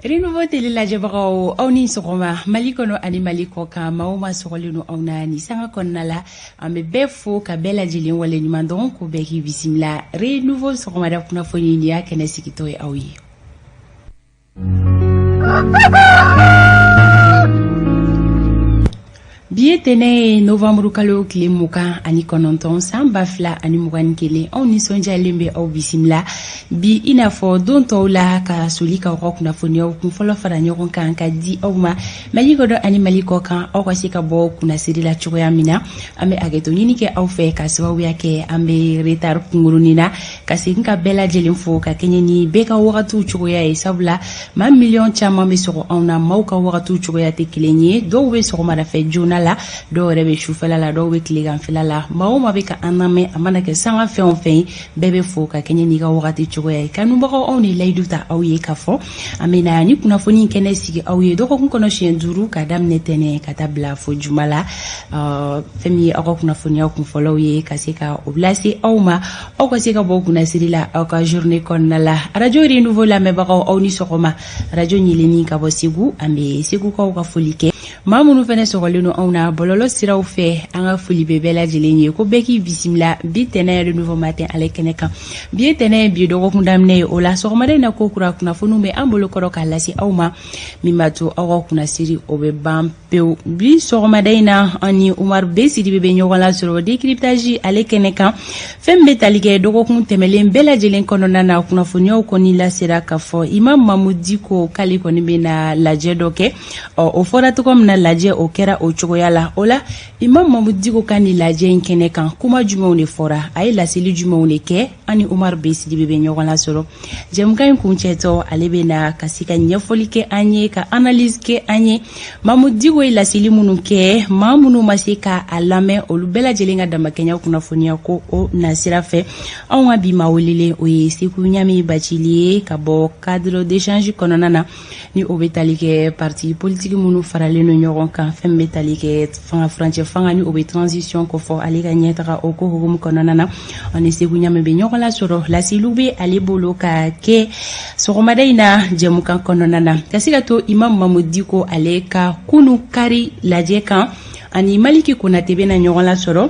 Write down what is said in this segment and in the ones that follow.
Renouveau télé lajɛbagaw, aw ni sɔgɔma. Mali kɔnɔ ani Mali kɔ kan, maa o maa sɔgɔlen don anw na ni sanga kɔnɔna la, an bɛ bɛɛ fo ka bɛɛ lajɛlen wale ɲuman dɔn, ko bɛɛ k'i bisimila Renouveau sɔgɔmada kunnafoni nin y'a kɛnɛ sigitɔ ye aw ye. Bi ye tɛnɛ ye, novembre kalo tile 29, san 2021. Anw nisɔndiyalen bɛ aw bisimila bi i n'a fɔ don tɔw la, ka soli k'aw ka kunnafoniyaw kunfɔlɔ fara ɲɔgɔn kan ka di aw ma Mali kɔnɔ ani Mali kɔ kan, aw ka se ka bɔ kunnasiri la cogoya min na. An bɛ hakɛto ɲini kɛ aw fɛ ka sababuya kɛ an bɛ retard kunkurunin na, ka segin ka bɛɛ lajɛlen fo ka kɛɲɛ ni bɛɛ ka wagatiw cogoya ye, sabula maa miliyɔn caman bɛ sɔgɔ anw na, maaw ka wagatiw cogoya tɛ kelen ye. Dɔw bɛ sɔgɔmada fɛ joona la, dɔw yɛrɛ bɛ sufɛla la, dɔw bɛ tileganfɛla la. Maa o maa bɛ ka an lamɛn, a mana kɛ sanga fɛn o fɛn ye, bɛɛ bɛ fo ka kɛɲɛ n'i ka wagati cogoya ye. Kanubagaw, anw de layidu ta aw ye k'a fɔ an bɛna ni kunnafoni kɛnɛ sigi aw ye dɔgɔkun kɔnɔ siɲɛ 5, ka daminɛ tɛnɛ ka taa bila fo juma la. Fɛn min ye aw ka kunnafoniya kunfɔlɔw ye, ka se ka o lase aw ma, aw ka se ka bɔ kunnasiri la aw ka journée kɔnɔna la. Arajo Renouveau lamɛnbagaw, aw ni sɔgɔma. Arajo ɲɛlenni ka bɔ Segu, an bɛ Segukaw ka foli kɛ. Maa minnu fana sɔgɔlen don anw na bɔlɔlɔ siraw fɛ, an ka foli bɛ bɛɛ lajɛlen ye, ko bɛɛ k'i bisimila bi tɛnɛ Renouveau matin ale kɛnɛ kan. Bi ye tɛnɛ ye, bi ye dɔgɔkun daminɛ ye. O la sɔgɔmada in na, ko kura kunnafoniw bɛ an bolo kɔrɔ k'a lase aw ma, min b'a to aw ka kunnasiri o bɛ ban pewu. Bi sɔgɔmada in na, an ni Umaru B Sidibe bɛ ɲɔgɔn lasɔrɔ décryptage ale kɛnɛ kan. Fɛn min bɛ tali kɛ dɔgɔkun tɛmɛlen bɛɛ lajɛlen kɔnɔna na, kunnafoniyaw kɔni lasera k'a fɔ Imam Mamudu Diko k'ale kɔni bɛna lajɛ dɔ kɛ. Ɔ, o fɔra cogo min na, lajɛ o kɛra o cogoya la. O la Imam Mamudu Diko ka nin lajɛ in kɛnɛ kan, kuma jumɛnw de fɔra, a ye laseli jumɛnw de kɛ? An ni Umaru B Sidibe bɛ ɲɔgɔn lasɔrɔ jɛmukan in kuncɛtɔ. Ale bɛ na ka se ka ɲɛfɔli kɛ an ye, ka analyse kɛ an ye, Mamudu Diko ye laseli minnu kɛ. Maa minnu ma se ka a lamɛn, olu bɛɛ lajɛlen ka damakɛɲɛ kunnafoniya ko o nasira fɛ. Anw ka bi maa welelen, o ye Seku Ɲami Bacili ye ka bɔ cadre d'échange kɔnɔna na, ni o bɛ tali kɛ parti politique minnu faralen don ɲɔgɔn kan, fɛn bɛ tali kɛ fanga furancɛ fanga, ni o bɛ transition kofɔ, ale ka ɲɛtaga o ko hukumu kɔnɔna na. Ani Seku Ɲami bɛ ɲɔgɔn lasɔrɔ, laseliw bɛ ale bolo ka kɛ sɔgɔmada in na jɛmukan kɔnɔna na, ka se ka to Imam Mamudu Diko ale ka kunu kari lajɛ kan. Ani Maliki Konate bɛna ɲɔgɔn lasɔrɔ.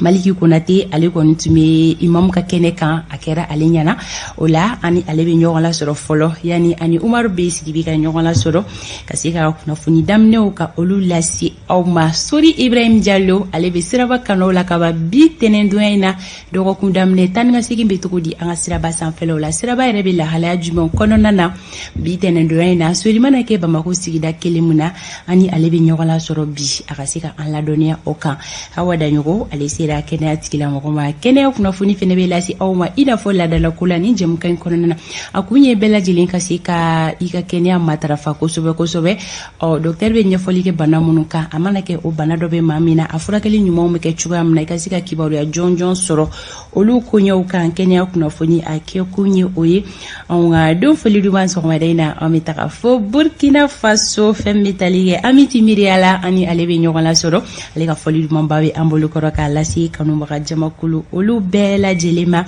Maliki Konate, ale kɔni tun bɛ imamu ka kɛnɛ kan, a kɛra ale ɲɛna. O la ani ale bɛ ɲɔgɔn lasɔrɔ fɔlɔ, yanni ani Umaru B Sidibe ka ɲɔgɔn lasɔrɔ ka se ka kunnafoni daminɛw ka olu lase aw ma. Sori Ibrahim Jalo, ale bɛ siraba kanaw la kaba bi tɛnɛndonya in na. Dɔgɔkun daminɛ, taa ni ka segin bɛ cogo di an ka siraba sanfɛlaw la? Siraba yɛrɛ bɛ lahalaya jumɛn kɔnɔna na bi tɛnɛndonya in na? Sori mana kɛ Bamakɔ sigida kelen min na, ani ale bɛ ɲɔgɔn lasɔrɔ bi, a ka se ka an ladɔnniya o kan. Hawa Daɲɔgɔ, ale sera kɛnɛya tigilamɔgɔ ma. Kɛnɛya kunnafoni fɛnɛ bɛ lase aw ma i n'a fɔ laadalako la ni jɛmukan in kɔnɔna na. A kun ye bɛɛ lajɛlen ka se ka i ka kɛnɛya matarafa kosɛbɛ kosɛbɛ. Ɔ, docteur bɛ ɲɛfɔli kɛ bana minnu kan, a mana kɛ o bana dɔ bɛ maa min na, a furakɛli ɲumanw bɛ kɛ cogoya min na, i ka se ka kibaruya jɔnjɔn sɔrɔ olu koɲɛw kan. Kɛnɛya kunnafoni, a kɛ kun ye o ye. Anw ka don foli duman sɔgɔmada in na, an bɛ taga fo Burkina Faso, fɛn bɛ tali kɛ Amiti Miiriyala, ani ale bɛ ɲɔgɔn lasɔrɔ. Ale ka fɔli dumanba bɛ an bolo kɔrɔ k'a lase kanubaga jamakulu olu bɛɛ lajɛlen ma.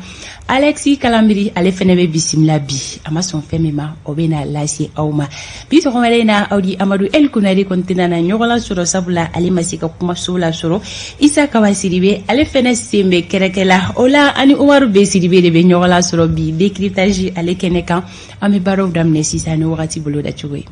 Alexi Kalambiri, ale fɛnɛ bɛ bisimila bi. A ma sɔn fɛn min ma, o bɛ na lase aw ma bi sɔgɔmada in na. Aw di Amadu El Konare kɔni tɛna na ɲɔgɔn lasɔrɔ, sabula ale ma se ka kumaso lasɔrɔ. Isa Kaba Sidibe, ale fɛnɛ sen bɛ kɛrɛkɛ la. O la ani Umaru B Sidibe de bɛ ɲɔgɔn lasɔrɔ bi décryptage ale kɛnɛ kan. An bɛ baaraw daminɛ sisan ni wagati boloda cogo ye.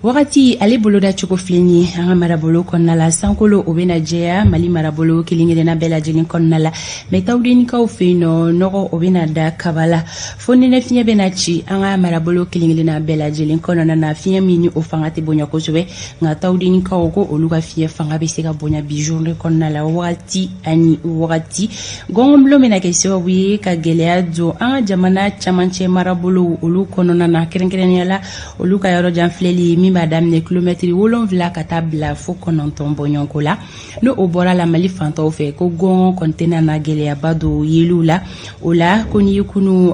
Wagati ale boloda cogo filɛ nin ye. An ka marabolo kɔnɔna la, sankolo o bɛna jɛya Mali marabolo kelen kelenna bɛɛ lajɛlen kɔnɔna la, mɛ Tawudenikaw fɛ yen nɔ, nɔgɔ o bɛna da kaba la, fo nɛnɛ fiɲɛ bɛna ci an ka marabolo kelen kelenna bɛɛ lajɛlen kɔnɔna na. Fiɲɛ min ni o fanga tɛ bonya kosɛbɛ, nka Tawudenikaw ko olu ka fiɲɛ fanga bɛ se ka bonya bi journée kɔnɔna la wagati ani wagati. Gɔngɔnbulon bɛna kɛ sababu ye ka gɛlɛya don an ka jamana camancɛ marabolow olu kɔnɔna na, kɛrɛnkɛrɛnnenya la olu ka yɔrɔ jan filɛli min min b'a daminɛ kilomɛtiri 7 ka taa bila fo 9 bɔɲɔgɔnko la. N'o o bɔra la, Mali fan tɔw fɛ, ko gɔngɔn kɔni tɛna na gɛlɛyaba don yeliw la. O la ko n'i ye kunu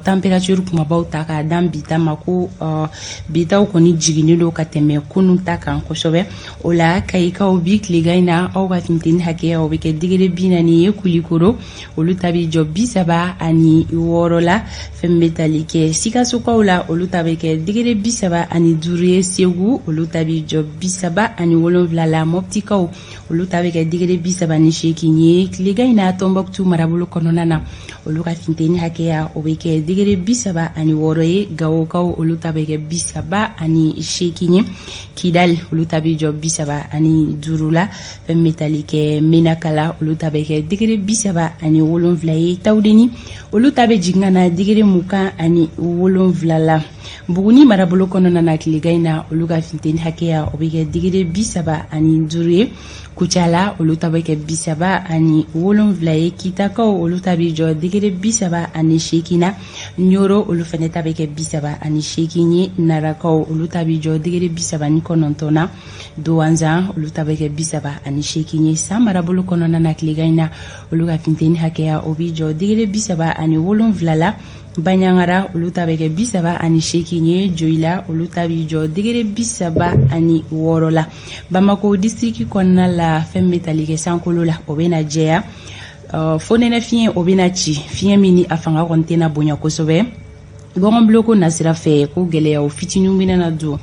température kumabaw ta k'a dan bi ta ma, ko bi taw kɔni jiginnen don ka tɛmɛ kunun ta kan kosɛbɛ. O la Kayikaw, bi tilegan in na, aw ka funteni hakɛya o bɛ kɛ degré 40 ye. Kulikoro, olu ta bɛ jɔ 36 la. Fɛn bɛ tali kɛ Sikasokaw la, olu ta bɛ kɛ degré 35 ye. Segu, olu ta bɛ jɔ 37 la. Mɔptikaw, olu ta bɛ kɛ degré 38 ye. Tilegan in na, Tɔnbɔkutu marabolo kɔnɔna na, olu ka funteni hakɛya o bɛ kɛ degré 36 ye. Gawokaw, olu ta bɛ kɛ 38 ye. Kidali, olu ta bɛ jɔ 35 la. Fɛn bɛ tali kɛ Menaka, olu ta bɛ kɛ degré 37 ye. Tawudeni, olu ta bɛ jigin ka na degré 27 la. Buguni marabolo kɔnɔna na, tilegan in na, olu ka funteni hakɛya o bɛ kɛ degré 35 ye. Kucala, olu ta bɛ kɛ 37 ye. Kitakaw, olu ta bɛ jɔ degré 38 na. Ɲoro, olu fana ta bɛ kɛ 38 ye. Narakaw, olu ta bɛ jɔ degré 39 na. Duwanzan, olu ta bɛ kɛ 38 ye. San marabolo kɔnɔna na, tilegan in na, olu ka funteni hakɛya o bɛ jɔ degré 37 la. Baɲangara, olu ta bɛ kɛ 38 ye. Joyila, olu ta bɛ jɔ degré 36 la. Bamako distriki kɔnɔna la, fɛn bɛ tali kɛ sankolo la, o bɛna jɛya. Fonɛnɛ fiɲɛ o bɛna ci, fiɲɛ min ni a fanga kɔni tɛna bonya kosɛbɛ. Gɔngɔnbuloko nasira fɛ, ko gɛlɛyaw fitininw bɛna na don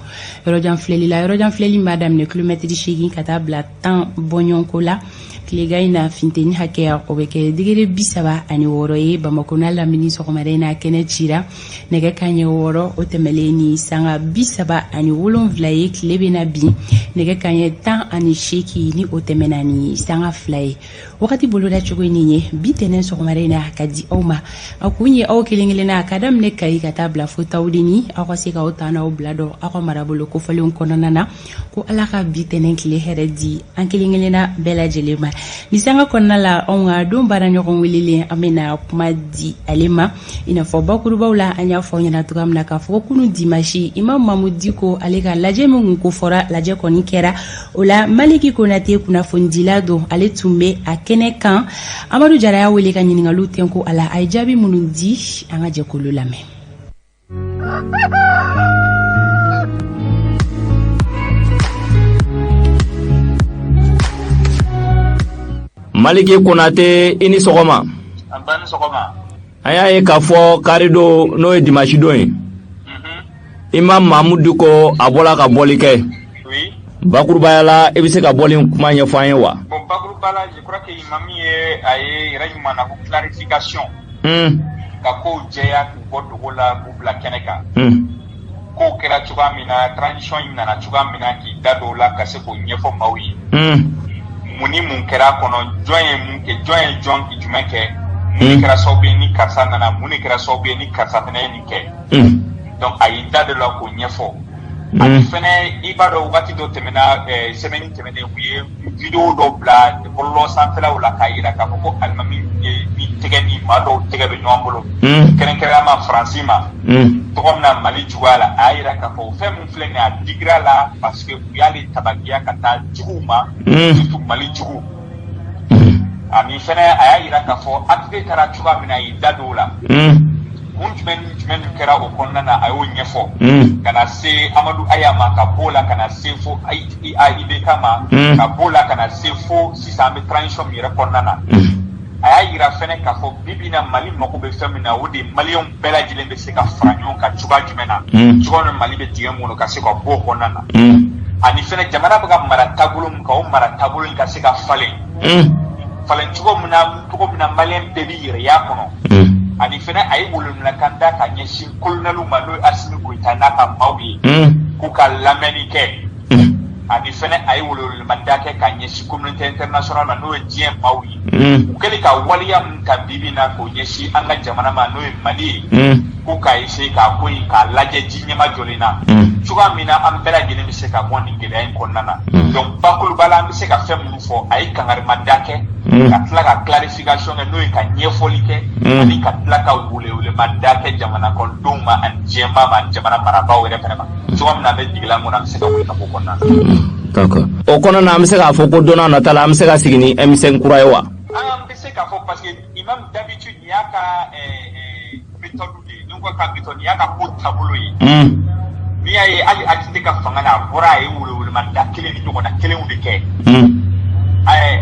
yɔrɔjan filɛli la. Yɔrɔjan filɛli b'a daminɛ kilomɛtiri 8 ka taa bila 10 bɔɲɔgɔnko la. Tilegan in na, funteni hakɛya o bɛ kɛ degré 36 ye. Bamakɔ n'a lamini, sɔgɔmada in na, kɛnɛ cira nɛgɛ kanɲɛ 6, o tɛmɛlen ni sanga 37 ye. Tile bɛna bin nɛgɛ kanɲɛ 18, ni o tɛmɛna ni sanga 2 ye. Wagati boloda cogo ye nin ye bi tɛnɛn sɔgɔmada in na ka di aw ma. A kun ye aw kelen kelenna, ka daminɛ Kayi ka taa bila fo Tawudeni, aw ka se k'aw ta n'aw bila dɔn aw ka marabolo kofɔlenw kɔnɔna na. Ko Ala ka bi tɛnɛn tile hɛrɛ di an kelen kelenna bɛɛ lajɛlen ma. Ni sanga kɔnɔna la, anw ka don baara ɲɔgɔn welelen, an bɛna kuma di ale ma. I n'a fɔ bakurubaw la, an y'a fɔ aw ɲɛna cogoya min na k'a fɔ ko kunun dimasi, Imam Mamudu Diko, ale ka lajɛ min kun ko fɔra, lajɛ kɔni kɛra. O la Maliki Konate, kunnafonidila don, ale tun bɛ a kɛnɛ kan. Amadu Jara y'a wele ka ɲininkaliw tɛnku a la. A ye jaabi minnu di, an ka jɛ k'olu lamɛn. Maliki Konate, i ni sɔgɔma. An ni sɔgɔma. An y'a ye k'a fɔ karidon, n'o ye dimanche don ye, Imam Mamudu Diko, a bɔla ka bɔli kɛ. Bakurubaya la, i bɛ se ka bɔli kuma ɲɛfɔ an ye wa? Bon, bakuruba la, je crois que imam ye a ye yɛrɛ ɲuman na ko clarification. Ka kow jɛya, k'u bɔ dogo la, k'u bila kɛnɛ kan. Kow kɛra cogoya min na, transition in nana cogoya min na, k'i da don o la ka se k'o ɲɛfɔ maaw ye. Mun ni mun kɛra a kɔnɔ, jɔn ye mun kɛ, jɔn ye jɔn jumɛn kɛ, mun de kɛra sababu ye ni karisa nana, mun de kɛra sababu ye ni karisa fana ye nin kɛ. Donc a y'i da don la k'o ɲɛfɔ. Ani fɛnɛ, i b'a dɔn, wagati dɔ tɛmɛna, semaine tɛmɛnen, u ye vidéo dɔ bila bɔlɔlɔ sanfɛlaw la k'a yira k'a fɔ ko alimami ni tɛgɛ ni maa dɔw tɛgɛ bɛ ɲɔgɔn bolo, kɛrɛnkɛrɛnnenya ma Faransi ma tɔgɔ min na Mali juguya la. A y'a yira k'a fɔ fɛn min filɛ nin ye, a digira la parce que u y'ale tabagiya ka taa juguw ma, surtout Mali jugu. Ani fɛnɛ, a y'a yira k'a fɔ ATT taara cogoya min na, a y'i da don o la. Kun jumɛn ni jumɛn kɛra o kɔnɔna na, a y'o ɲɛfɔ, ka na se Amadu Aya ma, ka b'o la ka na se fo IBK ma, ka b'o la ka na se fo sisan an bɛ transition min yɛrɛ kɔnɔna na. A y'a yira fɛnɛ k'a fɔ bi bi na, Mali mako bɛ fɛn min na, o de ye Maliyɛnw bɛɛ lajɛlen bɛ se ka fara ɲɔgɔn kan cogoya jumɛn na, cogoya min Mali bɛ dingɛ min kɔnɔ ka se ka bɔ o kɔnɔna na. Ani fɛnɛ, jamana bɛ ka mara taabolo min kan, o mara taabolo in ka se ka falen falen cogo min na, cogo min na Maliyɛn bɛɛ b'i yɛrɛ y'a kɔnɔ. Ani fɛnɛ, a ye welewekan da ka ɲɛsin kolonɛliw ma, n'o ye Asimi Goyita n'a ka maaw ye, k'u ka lamɛnni kɛ. Ani fɛnɛ, a ye welewelemada kɛ ka ɲɛsin communauté internationale ma, n'o ye diɲɛ maaw ye, u kɛlen ka waleya min ta bi bi in na k'o ɲɛsin an ka jamana ma, n'o ye Mali ye. Ko k'a essayer k'a ko in k'a lajɛ ji ɲɛma jɔlen na, cogoya min na an bɛɛ lajɛlen bɛ se ka bɔ nin gɛlɛya in kɔnɔna na. Donc bakuruba la, an bɛ se ka fɛn minnu fɔ, a ye kangarimada kɛ, ka tila ka clarification kɛ, n'o ye ka ɲɛfɔli kɛ, ani ka tila ka welewelemada kɛ jamana kɔnɔdenw ma ani diɲɛmaa ma ani jamana marabaaw yɛrɛ fɛnɛ ma, cogoya min na an bɛ jigila mun na, an bɛ se ka wuli ka bɔ kɔnɔna na. D'accord, o kɔnɔna na, an bɛ se k'a fɔ ko don n'a nata la, an bɛ se ka sigi ni M5 kura ye wa? An bɛ se k'a fɔ, parce que imam, d'habitude, nin y'a ka méthode de ye. Ni n ko ka méthode, nin y'a ka ko taabolo ye. N'i y'a ye hali ATT ka fanga na, a bɔra, a ye welewelemada kelen ni ɲɔgɔnna kelenw de kɛ.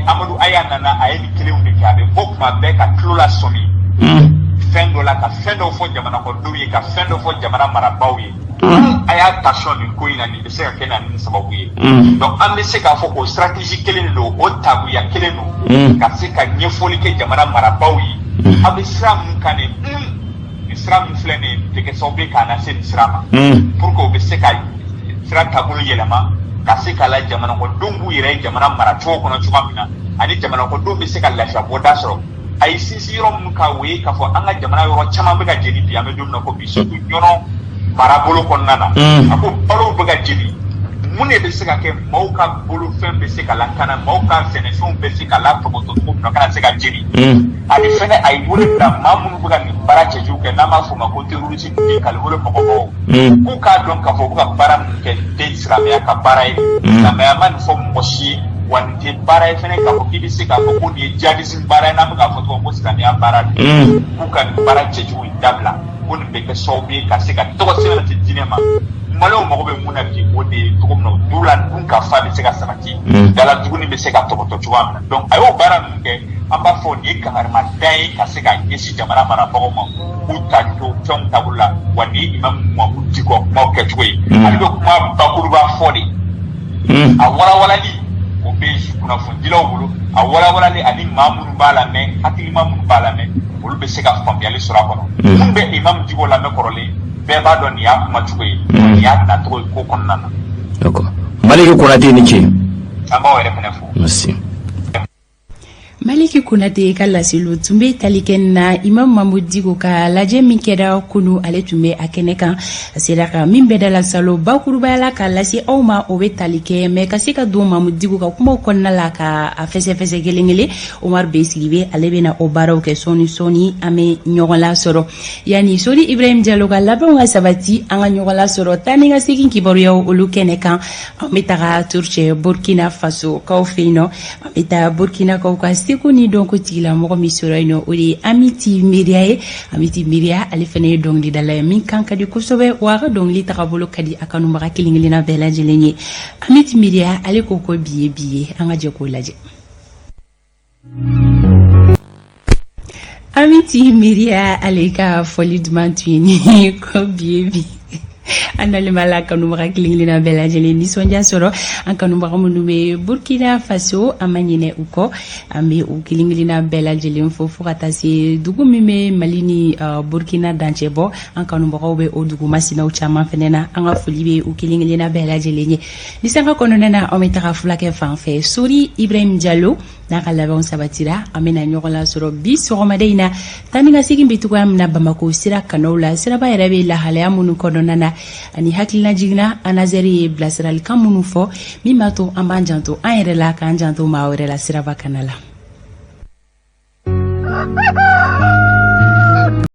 Amadu Aya nana, a ye nin kelenw de kɛ. A bɛ bɔ kuma bɛɛ ka tulo la sɔmi fɛn dɔ la, ka fɛn dɔ fɔ jamana kɔnɔdenw ye, ka fɛn dɔ fɔ jamana marabaaw ye: a y'a attention nin ko in na, nin bɛ se ka kɛ na nin sababu ye. Donc an bɛ se k'a fɔ o stratégie kelen de don, o taguya kelen don, ka se ka ɲɛfɔli kɛ jamana marabaaw ye. An bɛ sira mun kan nin, nin sira min filɛ nin ye, nin tɛ kɛ sababu ye k'an lase nin sira ma, pour que o bɛ se ka sira taabolo yɛlɛma, ka se k'a la jamana kɔnɔdenw b'u yɛrɛ ye jamana maracogo kɔnɔ cogoya min na, ani jamana kɔnɔdenw bɛ se ka lafiya bɔda sɔrɔ. A ye sinsin yɔrɔ minnu kan, o ye k'a fɔ an ka jamana yɔrɔ caman bɛ ka jeni bi, an bɛ don min na ko bi, surtout Ɲɔnɔ marabolo kɔnɔna na. A ko balow bɛ ka jeni, mun de bɛ se ka kɛ maaw ka bolofɛn bɛ se ka lakana, maaw ka sɛnɛfɛnw bɛ se ka latɔbɔtɔ cogo min na, kana se ka jeni? Ani fɛnɛ, a ye wele bila maa minnu bɛ ka nin baara cɛjugu kɛ, n'an b'a fɔ o ma ko terroriste, bin k'ale wele mɔgɔbaw, k'u k'a dɔn k'a fɔ u bɛ ka baara min kɛ, nin tɛ silamɛya ka baara ye. Silamɛya ma nin fɔ mɔgɔ si ye, wa nin tɛ baara ye fɛnɛ k'a fɔ k'i bɛ se k'a fɔ ko nin ye djihadisme baara ye, n'an bɛ k'a fɔ cogo ko silamɛya baara don. K'u ka nin baara cɛjugu in dabila, ko nin bɛ kɛ sababu ye ka se ka tɔgɔ sɛbɛn lase diinɛ ma. Maliyɛnw mago bɛ mun na bi, o de ye cogo min na du la dun ka fa bɛ se ka sabati, dala dumuni bɛ se ka tɔbɔtɔ cogoya min na. Donc a y'o baara ninnu kɛ. An b'a fɔ nin ye kangarimada ye ka se ka ɲɛsin jamana marabagaw ma, k'u ta to fɛnw taabolo la. Wa nin ye imam Mamudu Diko kumaw kɛcogo ye. Ale bɛ kuma bakuruba fɔ de, a walawalali o bɛ kunnafonidilaw bolo, a walawalali ani maa minnu b'a lamɛn, hakilima minnu b'a lamɛn, olu bɛ se ka faamuyali sɔrɔ a kɔnɔ. Minnu bɛ imam Diko lamɛn kɔrɔlen, bɛɛ b'a dɔn nin y'a kumacogo ye, nin y'a nacogo ye ko kɔnɔna na. D'accord, Maliki Konate, ni ce. An b'aw yɛrɛ fɛnɛ fo. Merci. Maliki Konate ka laseliw tun bɛ tali kɛ na imam Mamudu Diko ka lajɛ min kɛra kunu, ale tun bɛ a kɛnɛ kan. A sera ka min bɛɛ da la salo bakurubaya la ka lase aw ma, o bɛ tali kɛ mɛ ka se ka don Mamudu Diko ka kumaw kɔnɔna la ka a fɛsɛfɛsɛ kelen kelen. Omar B Sidibe, ale bɛna o baaraw kɛ sɔɔni sɔɔni. An bɛ ɲɔgɔn lasɔrɔ yanni Sori Ibrahim Jalo ka labɛnw ka sabati, an ka ɲɔgɔn lasɔrɔ taa ni ka segin kibaruyaw olu kɛnɛ kan. An bɛ taga Turcɛ Burkina Faso kaw fɛ yen nɔ. An bɛ taa Burkina kaw ka seko ni dɔnko tigilamɔgɔ min sɔrɔ yen nɔ, o de ye Amiti Miiriya ye. Amiti Miiriya, ale fana ye dɔnkilidala ye min kan ka di kosɛbɛ, wa a ka dɔnkili tagabolo ka di a kanubaga kelen kelenna bɛɛ lajɛlen ye. Amiti Miiriya, ale ko ko bi ye bi ye, an ka jɛ k'o lajɛ. Amiti Miiriya, ale ka fɔli duman tun ye nin, ko bi ye bi. An dalen b'a la, kanubaga kelen kelenna bɛɛ lajɛlen nisɔndiya sɔrɔ. An kanubaga minnu bɛ Burkina Faso, an ma ɲinɛ u kɔ, an bɛ u kelen kelenna bɛɛ lajɛlen fo, fo ka taa se dugu min bɛ Mali ni Burkina dancɛ bɔ. An kanubagaw bɛ o dugu masinaw caman fɛnɛ na, an ka foli bɛ u kelen kelenna bɛɛ lajɛlen ye. Ni sanga kɔnɔna na, an bɛ taga fulakɛ fan fɛ, Sori Ibrahim Jalo n'a ka labɛnw sabatira. An bɛna ɲɔgɔn lasɔrɔ bi sɔgɔmada in na, taa ni ka segin bɛ cogoya min na Bamako sira kanaw la, siraba yɛrɛ bɛ lahalaya minnu kɔnɔna na, ani hakilina jiginna ANASER ye bilasiralikan minnu fɔ, min b'a to an b'an janto an yɛrɛ la, k'an janto maa wɛrɛ la siraba kana la.